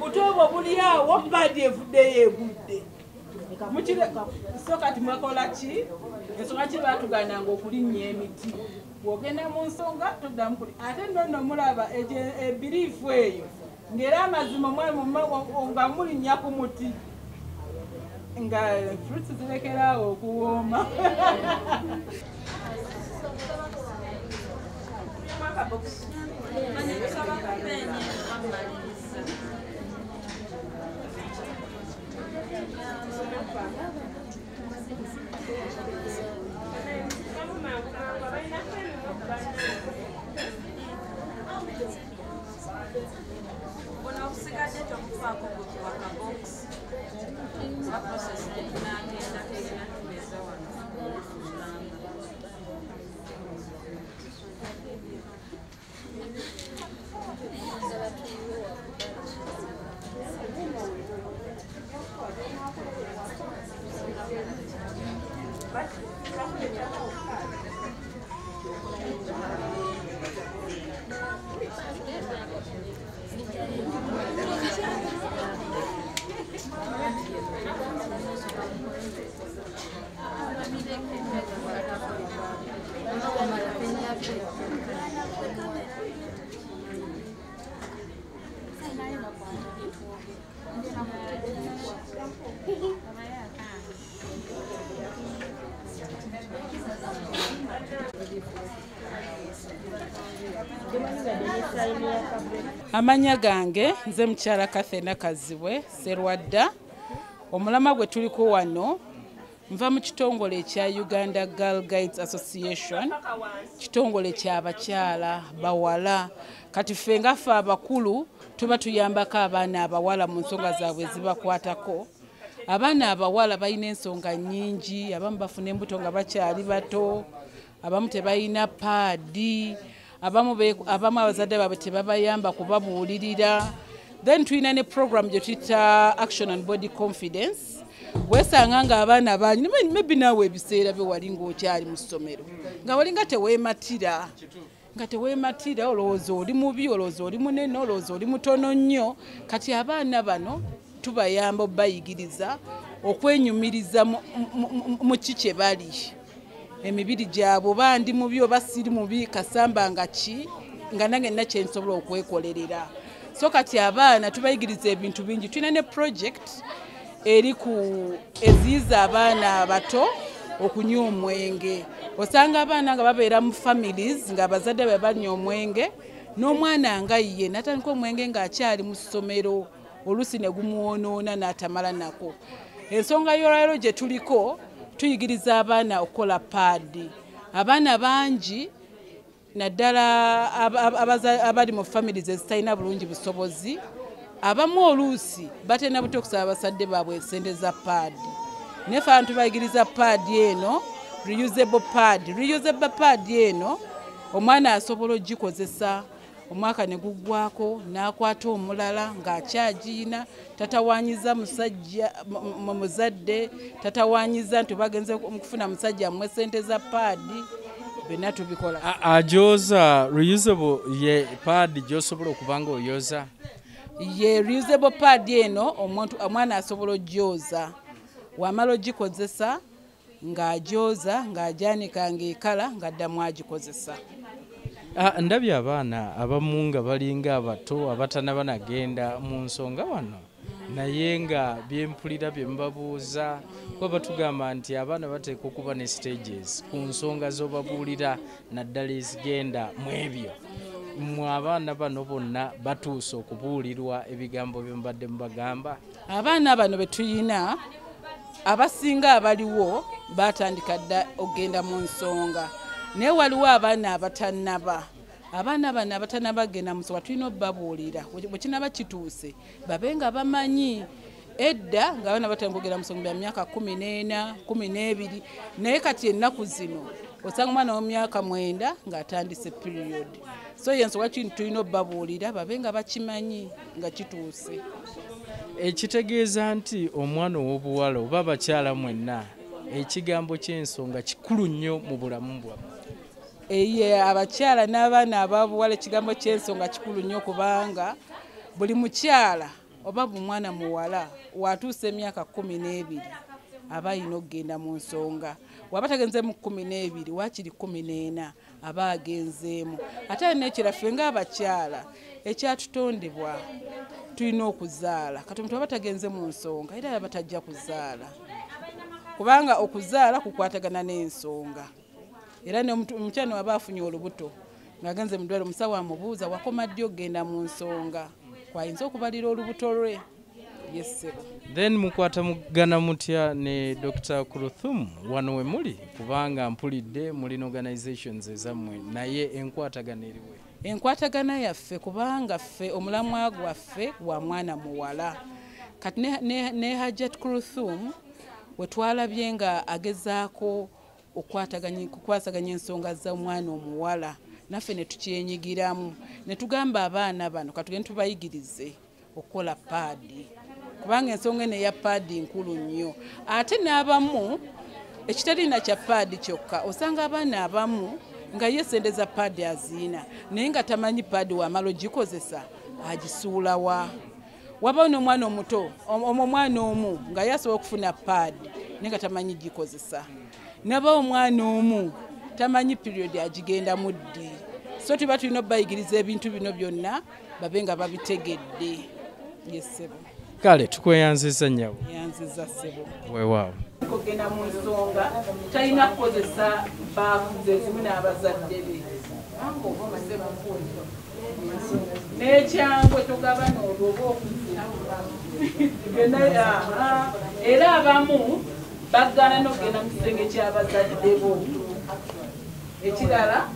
Obuto obwo buli awo, paadi evuddeyo egudde. So kati mwakola ki? Ensonga ki baatugaananga okulinnya emiti? Bw'ogenda mu nsonga toddamu kuli. Ate nno nno mulaba ebiriifu eyo ng'era amazima nga mulinnya ku muti nga fruits zirekeraawo okuwooma. Amanya gange nze mukyala Kathena Kazibwe Serwadda. Omulama gwe tuliko wano nva mu kitongole ekya Uganda Girl Guides Association, kitongole ky'abakyala bawala. Kati ffe nga ffe abakulu tuba tuyambako abaana abawala mu nsonga zaabwe ezibakwatako. Abaana abawala balina ensonga nnyingi, abamu bafuna embuto nga bakyali bato, abamu tebalina paadi, abamu abazadde baabwe tebabayamba kubabuulirira. Then tulina ne program gye tuyita Action and Body Confidence. Weesanga ng'abaana bangi, maybe naawe ebiseera bye wali ng'okyali mu ssomero nga wali nga teweematira, olowooza oli mubi, olowooza oli munene, olowooza oli mutono nnyo. Kati abaana bano tubayamba obayigiriza okwenyumiriza mu ki kye bali, emibiri gyabwe, oba ndi mubi oba siri mubi, kasamba nga ki nga nange nina kye nsobola okwekolerera. So kati abaana tubayigiriza ebintu bingi. Tulina ne project eri ku eziyiza abaana abato okunywa omwenge. Osanga abaana nga babeera mu families nga abazadde baabwe banywa omwenge, n'omwana nga ye n'atandika omwenge ng'akyali mu ssomero, oluusi ne gumwonoona n'atamala nako. Ensonga y'olwaleero gye tuliko, tuyigiriza abaana okukola paadi. Abaana bangi naddala abali mu families ezitalina bulungi busobozi, abamu oluusi batenda buto okusaba abazadde baabwe esente za paadi. Naye ffe abantu tubayigiriza paadi eno, reusable pad. Reusable pad eno omwana asobola ogikozesa omwaka ne guggwako n'akwata omulala ng'akyagiina, tatawaanyiza musajja muzadde, tatawaanyiza nti bagenze kufuna musajja amuwe sente za paadi. Byonna tubikola. Ajoza reusable ye paadi gy'osobola okuba nga oyoza? Ye reusable pad eno omwana asobola ogyoza, wamala ogikozesa ng'agyoza, ng'agyanika ng'ekala, ng'addamu agikozesa. Ndabye abaana abamu nga balinga abato abatanaba nagenda mu nsonga wano, naye nga byempulira bye mbabuuza, kuba batugamba nti abaana bateekwa okuba ne stages ku nsonga z'obabuulira naddala ezigenda mu ebyo. Mmwe abaana bano bonna batuuse okubuulirwa ebigambo bye mubadde mubagamba? Abaana bano be tuyina abasinga abaliwo batandika dda okugenda mu nsonga, naye waliwo abaana abatannaba. Abaana bano abatannaba genda mu nsonga tulina obbabuulira bwe kinaba kituuse babe nga bamanyi. Edda ng'abaana batandika okugenda mu nsonga bya myaka 14, 12, naye kati ennaku zino osanga omwana w'emyaka 9 ng'atandise period. So y'ensonga ki tulina obbabuulira babe nga bakimanyi nga kituuse. Ekitegeeza nti omwana ow'obuwala oba abakyala mwenna ekigambo ky'ensonga kikulu nnyo mu bulamu bwammwe. Eye abakyala n'abaana ab'obuwala ekigambo ky'ensonga kikulu nnyo, kubanga buli mukyala oba mwana muwala watuusa emyaka 12 aba alina okugenda mu nsonga. Waba tagenze mu 12 waakiri 14 aba agenzeemu. Ate n'ekirala ffe ng'abakyala ekyatutondebwa tulina okuzaala. Kati omuntu aba tagenze mu nsonga era aba tajja kuzaala, kubanga okuzaala kukwatagana n'ensonga. Era omukyala aba afunye olubuto ng'agenze mu ddwaliro, omusawo amubuuza wakoma ddi okugenda mu nsonga, kwayinza okubalira olubuto lwe. Yes, Then mukwatagana mutya ne Dr. Kuruthum wano we muli, kubanga mpulidde mulina organizations ezammwe, naye enkwatagana eriwe? Enkwatagana yaffe, kubanga ffe omulamwa gwaffe gwa mwana muwala. Kati ne Hajat Kuruthum we twalabye nga agezaako okukwasaganya ensonga z'omwana omuwala, naffe ne tukyenyigiramu ne tugamba abaana bano katugende tubayigirize okukola paadi, kubanga ensonga eno eya paadi nkulu nnyo. Ate n'abamu ekitalina kya paadi kyokka, osanga abaana abamu nga ye sente za paadi aziina naye nga tamanyi paadi wamala ogikozesa agisuulawa. Wabawo n'omwana omuto, omwana omu nga ye asobola okufuna paadi naye nga tamanyi gikozesa. Nabawo omwana omu tamanyi period agigendamu ddi. So tuba tulina okubayigiriza ebintu bino byonna babe nga babitegedde. Yes, ssebo. Kale tukweyanziza nnyabo. Yanziza ssebo. Weewaawo. Kugenda mu nsonga talina kukozesa baafu ze zimu n'abazadde be, n'ekyangwe togabana olwo oba okuze. Era abamu bagaana n'okugenda mu kisenge ky'abazadde bo. Ekirala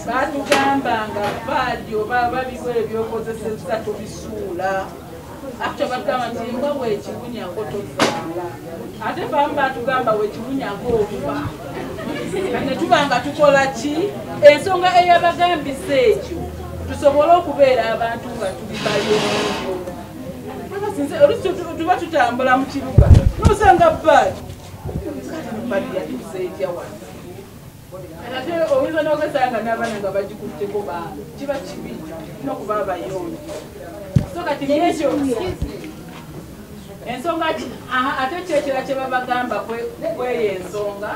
batugambanga paadi oba babiwa ebyokozesezza tobisuula. Ate batugamba nti embwa weekiwunyako tozaala, ate bamu batugamba weekiwunyako ofa. Ne tuba nga tukola ki? Ensonga eyabagambisa ekyo tusobole okubeera abantu nga tuli bayonjo. Oluusi tuba tutambula mu kibuga nosanga paadi, paadi yatuuse etya wano? Ate oyinza n'okwesanga n'abaana nga bagikutteko baana, kiba kibi n'okuba abayonjo. So kati ekyo ensonga ate kyekira kye babagamba kweyo ensonga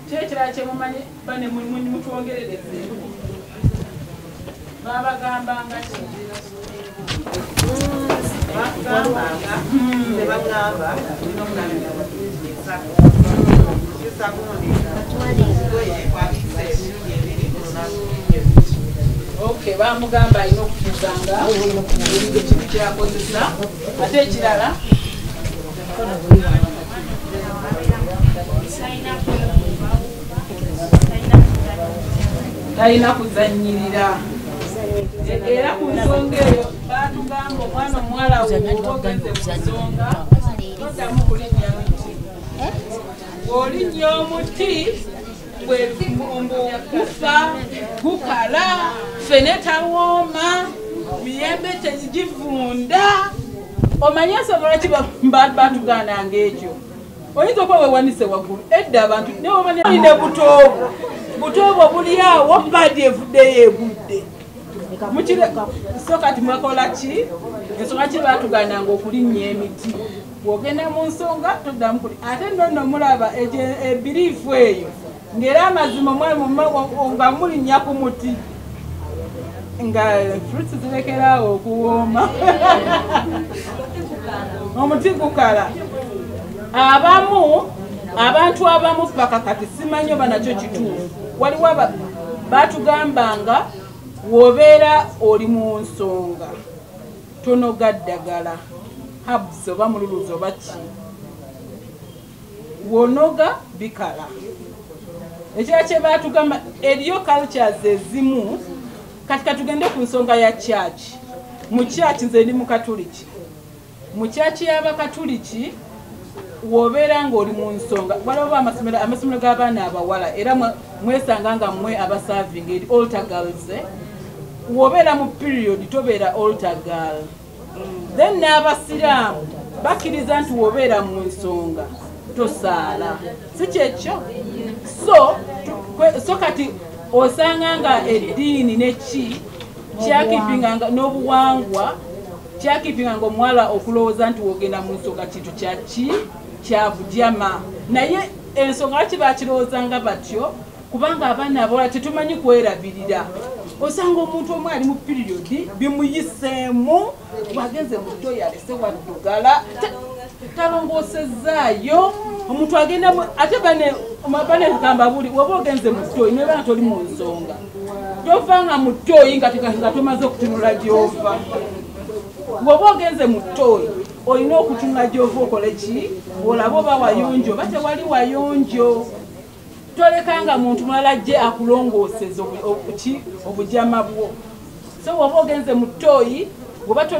kyekira kye mumanyi bane mutwongerereze babagambanga ki? Batugambanga tebagamba Okay, bamugamba alina okufuzanga ekintu kyakozesa. Ate ekirala talina kuzannyirira. Era ku nsonga eyo batugamba omwana omuwala woba ogenze mu nsonga toddamu kulinnya miti. Bw'olinnya omuti gufa gukala, ffene tawooma, miyembe tegivunda. Omanye ensonga lwaki batugaananga ekyo? Oyinza okuba weewanise waggulu edda abantu ne butoobwo butoobwo buli awo paadi evuddeyo egudde. So kati mwakola ki? Ensonga ki batugaananga okulinnya emiti? Bw'ogenda mu nsonga toddamu kuli. Ate nno mulaba ebiriifu eyo ng'era amazima nga mulinnya ku muti nga fruits zirekeraawo okuwooma. Omuti gukala. Abamu abantu abamu paka kati simanyi oba nakyo kituufu, waliwo batugambanga w'obeera oli mu nsonga tonoga ddagala herbs oba mululuzi oba ki, wonoga bikala. Ekirala kye batugamba eriyo cultures ezimu. Kati katugende ku nsonga ya church. Mu church nze ndi mukatuliki. Mu church y'abakatuliki w'obeera ng'oli mu nsonga, waliwo amasomero g'abaana abawala era mwesanga nga mmwe abasavinga eri altar girls. W'obeera mu period tobeera altar girl. Then n'abasiraamu bakkiriza nti w'obeera mu nsonga tosaala, si kyekyo? So kati osanga nga eddiini neki Kyakipinganga n'obuwangwa, kyakipinganga omuwala okulowooza nti wogenda mu nsonga kintu kyaki kyabujama. Naye ensonga lwaki bakirowoozanga batyo? Kubanga abaana abawala tetumanyi kwerabirira. Osanga omuntu omu ali mu piriyodi bimuyiseemu, wagenze mu ttoyi alese waddugala, talongoosezaayo. Omuntu agenda ate bane kugamba buli woba ogenze mu ttoyi naye bana toli mu nsonga, tovanga mu ttoyi nga tomaze okutunula gy'ova. Bw'oba ogenze mu ttooyi olina okutunula gy'ova okole ki, olabe oba wayonjo oba tewali wayonjo. Tolekanga muntu mulala gye akulongooseza obujama bwo. So bw'oba ogenze mu ttooyi bw'oba ate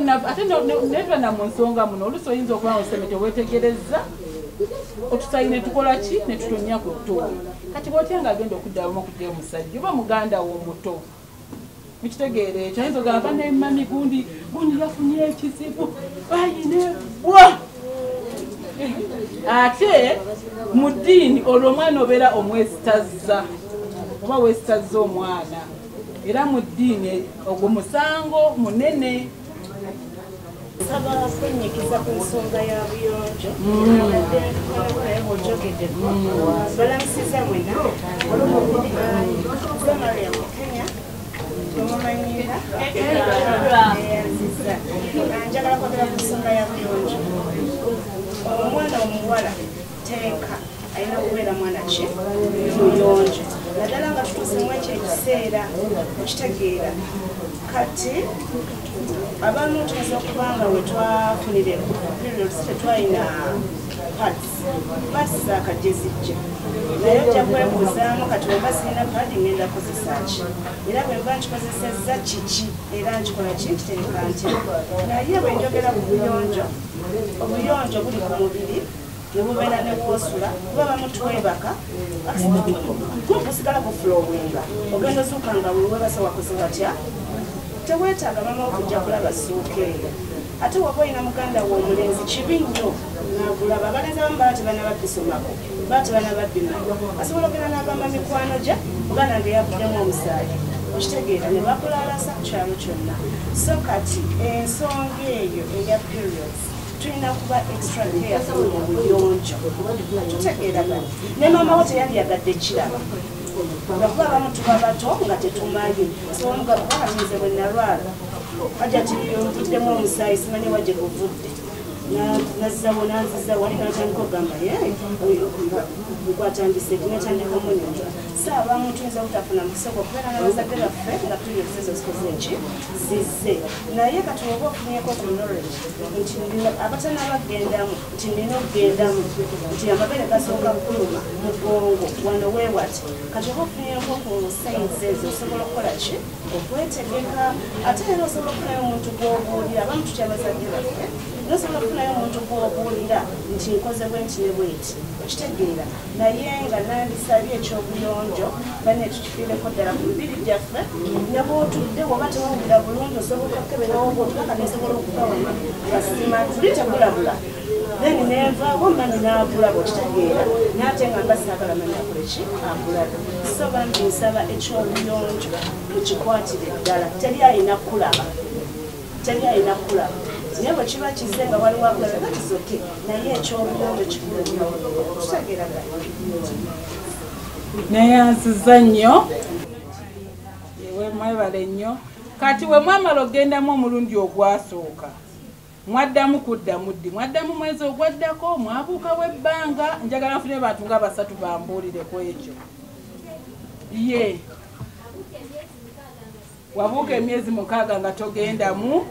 netwana mu nsonga muno, oluusi oyinza okuba nga oseme teweetegerezza, otusayi ne tukola ki ne tutonnya ku ttooyi. Kati bw'otya ng'agenda okuddamu okugyayo omusajja oba muganda wo omuto, mukitegeera ekyo? Ayinza ogamba ne mami gundi gundi yafunye ekizibu ayina ebbwa. Ate mu ddiini olwo omwana obeera omwesitazza oba weesitazza omwana, era mu ddiini ogwo musango munene. Nsaba kwenyikiza ku nsonga ya buyonjo. Naye bw'ojogeddeko balamusiza mwena. Maria Mukenya omumanyira eyanziza. Njagala kwogera ku nsonga ya buyonjo. Omwana omuwala teeka alina kubeera mwana ki muyonjo, naddala nga tutuusemu ekyo ekiseera okitegeera. Kati abamu tuyinza okuba nga we twafunire periods tetwalina pads, pads zaakajje zijja, naye ojja kwebuuzaamu kati wemba sirina pad ngenda kukozesa ki, era bwe mba nkikozesezza kiki, era nkikola ki, nkitereka ntya. Naye bwe njogera ku buyonjo, obuyonjo buli ku mubiri ne bubeera ne bwosula, kuba bamu twebaka gusigala gufulowinga, ogenda ozuuka nga wewebase wakoze watya, teweetaaga mama okujja kulaba ssuuka eyo. Ate woba olina muganda wo omulenzi kibi nnyo n'agulaba. Abalenzi abamu baba tebanababisomako, baba tebanababimanya, asobola ogenda n'agamba mikwano gye muganda wange yavuddemu omusaayi, okitegeera, ne bakulaalasa ku kyalo kyonna. So kati ensonga eyo eya periods tulina kuba extra careful mu buyonjo, tutegeeragana. Ne maama wo teyandiyagadde kiraba, lwakuba abamu tuba bato nga tetumanyi. Sobola kati nze bwe nalwala ajja ti nvuddemu omusaayi simanyi wa gye guvudde, nazzawo nanziza wali natandika okugamba ye gwatandise natandika omunyonyola. So abamu tuyinza obutafuna mukisa ogwo okubeera n'abazadde baffe nga periods ezo zikoze ki zizze. Naye kati oba ofunyeko ku knowledge nti abatannabagendamu nti nina okugendamu nti amabeere gasooka kuluma mugongo wano weewati, kati oba ofunyeko ku signs ezo osobola okukola ki okwetegeka. Ate era osobola okufunayo omuntu gw'obuulira, abamu tutya abazadde baffe, naye osobola okufunayo omuntu gw'obuulira nti nkoze bwe nti ne bweti, okitegeera. Naye nga nandisabye ekyobuyonjo bane tukifiireko ddala ku mibiri gyaffe, ne bw'otudde bw'oba tewawulira bulungi osobola okukeberawo bw'otuka nesobola okugawama nga sima tuli tegulabula, then nenvaawo mami n'agulaba, okitegeera, naate nga mba saagala mami akole ki agulabe. So bambi nsaba ekyobuyonjo tukikwatire ddala, teri alina kulaba, teri alina kulaba, naye bwe kiba kize nga waliwo akulaba that is okay, naye ekyobuyonjo kikulu nnyo, tutegeeragana. Neyanziza nnyo, mwebale nnyo. Kati we mwamala okugendamu omulundi ogwasooka, mwaddamu kuddamu ddi? Mwaddamu mwezi ogwaddako? Mwabuukawo ebbanga? Njagala nfune bantu nga basatu bambuulire ku ekyo. Ye wabuuka emyezi 6 nga togendamu,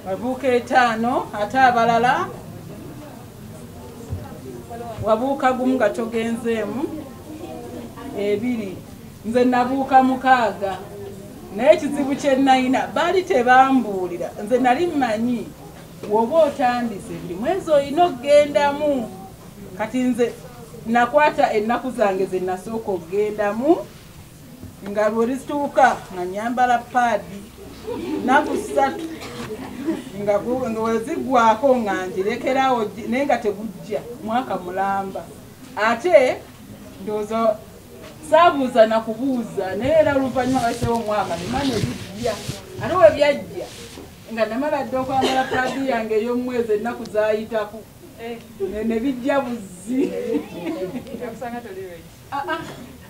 wabuuka 5, ate abalala wabuuka 1 nga togenzeemu, 2. Nze nabuuka 6, naye ekizibu kye nalina baali tebambuulira. Nze nali mmanyi bw'oba otandise buli mwezi olina okugendamu. Kati nze nakwata ennaku zange ze nasooka okugendamu, nga lwe lituuka nga nyambala paadi nnaku 3, nga weziggwako nga ngirekerawo, naye nga tegujja mwaka mulamba. Ate ndowooza Saabuuza na kubuuza, naye era oluvannyuma wayiseewo omwaka nemanya ebijja. Ate we byajja nga namala dda okwambala paadi yange ey'omwezi ennaku zaayitako ne bijja buzzi.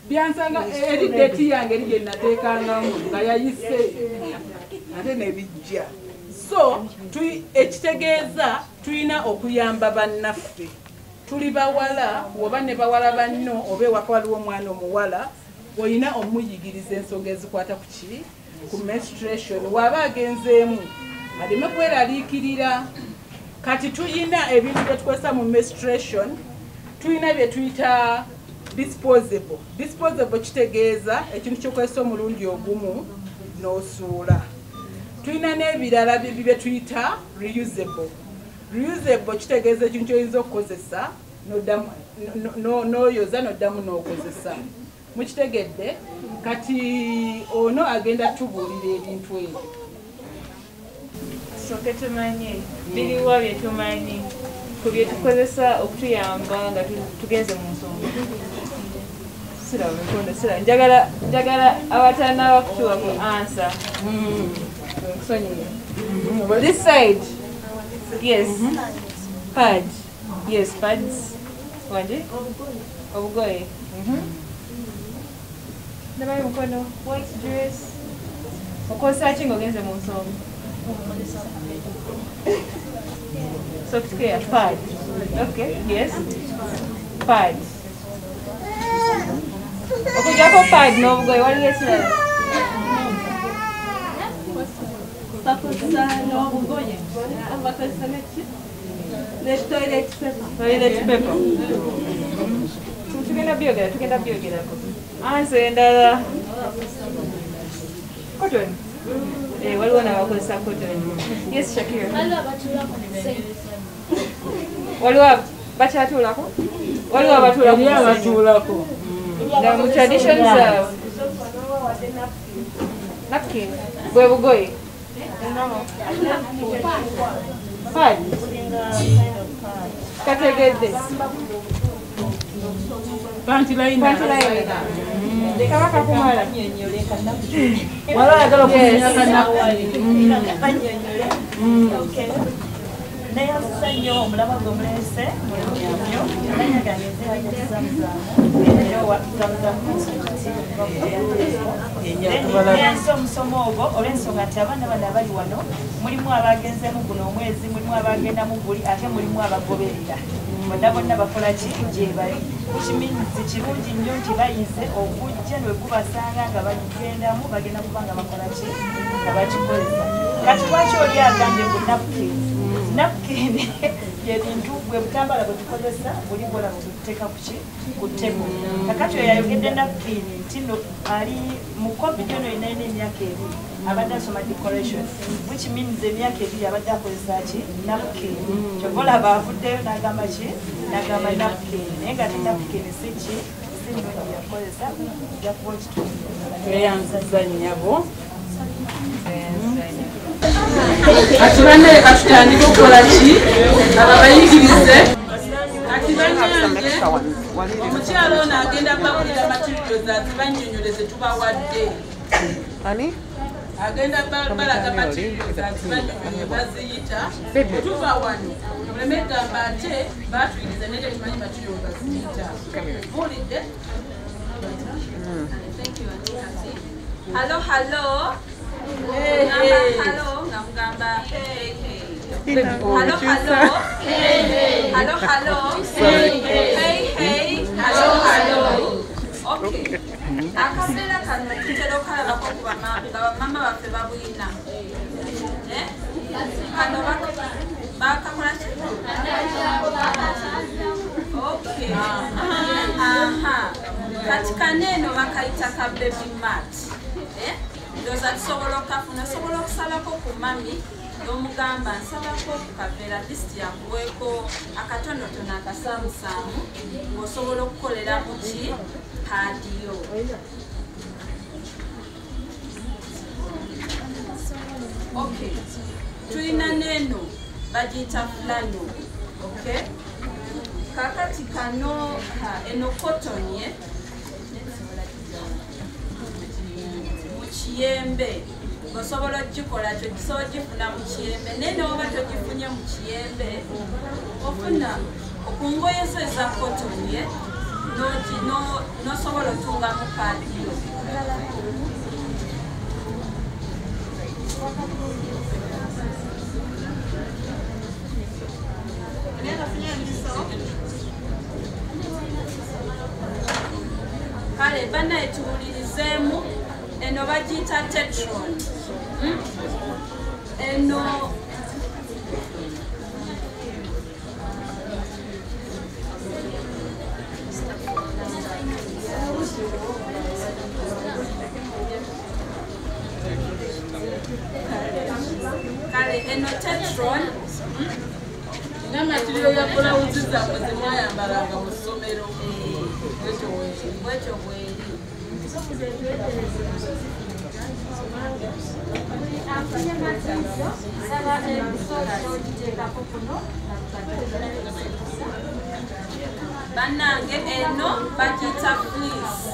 Byansanga eri deti yange eri gye nateekangamu nga yayise ate ne bijja. So ekitegeeza tulina okuyamba bannaffe. Tuli bawala oba ne bawala banno oba ewaka waliwo omwana omuwala olina omuyigiriza ensonga ezikwata ku ki? Ku menstruation. Waba agenzeemu aleme kweraliikirira. Kati tulina ebintu bye tukozesa mu menstruation, tulina bye tuyita disposable. Disposable kitegeeza ekintu ky'okozesa omulundi ogumu n'osuula. Tulina n'ebirala bye tuyita reusable. Reusable kitegeeza ekintu ky'oyinza okukozesa n'oyoza n'oddamu n'okozesa. Mukitegedde? Kati ono agenda tubuulira ebintu ebyo. Tusooke tumanye biriwa bye tumanyi ku bye tukozesa okutuyamba nga tugenze mu nsonga. Siraba mikono, siraba. Njagala abatanaba kutuwa ku answer. Nsonyiwe. This side. Yes. Pad. Yes, pads. Wanje? Obugoye. Ndabayo mukono. White dress. Okozesa ki ng'ogenze mu nsonga? Soft care, pad. Okay, yes. Pad. Okujjako pad n'obugoye waliwo ekirala? Bakozesa n'obugoye, bakozesa neki? Ne toilet paper. Toilet paper. Tugenda byogerako. Ansa endala. Cotton. Waliwo n'abakozesa cotton. Yes, Shakira. Waliwo bakyatuulako? Waliwo abatuulako. Mu traditions zaabwe. Napkin. Bwe bugoye. Pad. Kategedde. Panty liner. Kaba kakumala. Wala ayagala okunyonyola kannyonnyole. Okay. Neyanziza nnyo omulaba gwe muleese mulungi nnyo. Amannya gange nze Hajjati Zamzam. Era owa Zamzam Institute. Neyanziza omusomo ogwo olw'ensonga nti abaana bano abali wano mulimu abagenzeemu guno omwezi, mulimu abagendamu guli, ate mulimu abagoberera. Bonna bonna bakola ki gye bali. Which means kirungi nnyo nti bayize okujja ne gubasanga nga bagendamu bagenda kuba nga bakola ki nga bakikozesa. Kati lwaki oli agambye mbu napkin? Napkin byebintu bwe butambala bwe tukozesa buli bwola bwe tuteeka ku ki ku table. Kakati oyo yayogedde napkin nti nno ali mu COVID ono yina emyaka ebiri abadde asoma decoration, which means emyaka ebiri abadde akozesa ki napkin. Kyova olaba avuddeyo n'agamba ki n'agamba napkin, naye nga ate napkin si ki si nnungi yakozesa ojja kuba okitundu. Tweyanziza nnyabo. Kati bannaye katutandike okukola ki ababayigirize. Kati bannange omukyala ono agenda babulira materials azibannyonnyole ze tubawadde. Agenda balaga materials azibannyonnyole baziyita. Tuva wano muleme gamba ate baatuyigiriza naye tetumanyi materials baziyita. Buulidde? Hello, hello. Hey, hey. Hello, ngamugamba hey, hey. Hello, hello. Hey, hey. Hello, hello. Hey, hey. Hey, hello, hello. Okay. Akabeera kano tutera okalabako ku bamama baffe babuyina. Kano bakakola ki? Okay. Aha. Kati kano eno bakayita ka baby mat. Ndowooza tusobola okukafuna, osobola okusabako ku mami n'omugamba nsabako ku kaveera lisiti yakuweeko akatonotono akasaamusaamu ng'osobola okukoleramu ki paadiyo. Okay, tulina n'eno bagiyita fulano. Okay, kaakati kano eno cotton ye kiyembe osobola okugikola kyo gisobola ogifuna mu kiyembe naye n'oba togifunye mu kiyembe ofuna ku ngoye zo eza kotoni n'osobola otungamu paadi yo. Kale bannaye tuwulirizeemu eno bagiyita tetron. Eno kale eno tetron n'amatiriro ya bulawuzi zammwe ze mwayambalanga mu ssomero bwetyo bweri. Bannange eno bagiyita fleece.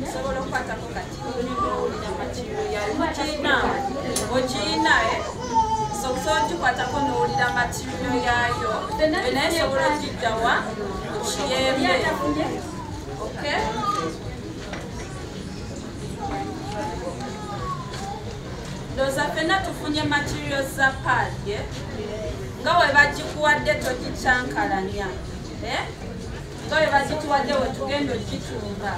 Osobola okukwatako kati n'owulira material yayo ogiyina so osobola ogikwatako n'owulira material yaayo naye osobola ogiddawa ku kiyembe. Okay? Ndowooza ffenna tufunye materials za paadi nga we bagikuwadde togikyankalanya nga we bagituwadde we tugenda ogitunga.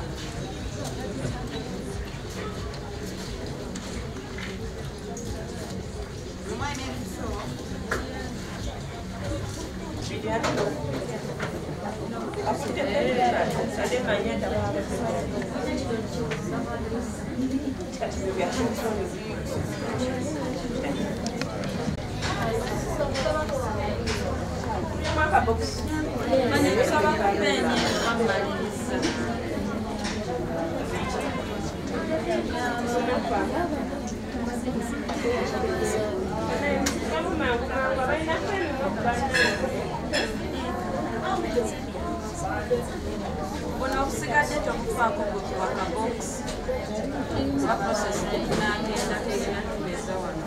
Buno obusigadde tobufaako bukiwa kabokisi oba process tetunagenda tegenda tubeeza wano.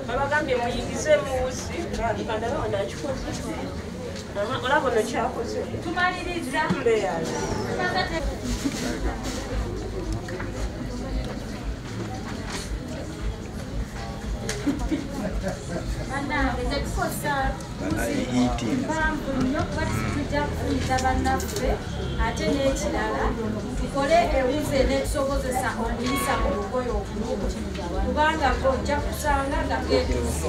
Babagambye muyingize muwuzi kandaba ono akikoze olaba ono kyakoze tumaliriza. Bannange tetukozesa mpanvu nnyo kuba tujja kufunyiza bannaffe ate n'ekirala tukole ewuzi eneetusobozesa okuyisa mu lugoye obulungi kubanga ojja kusanga nga keetuuse.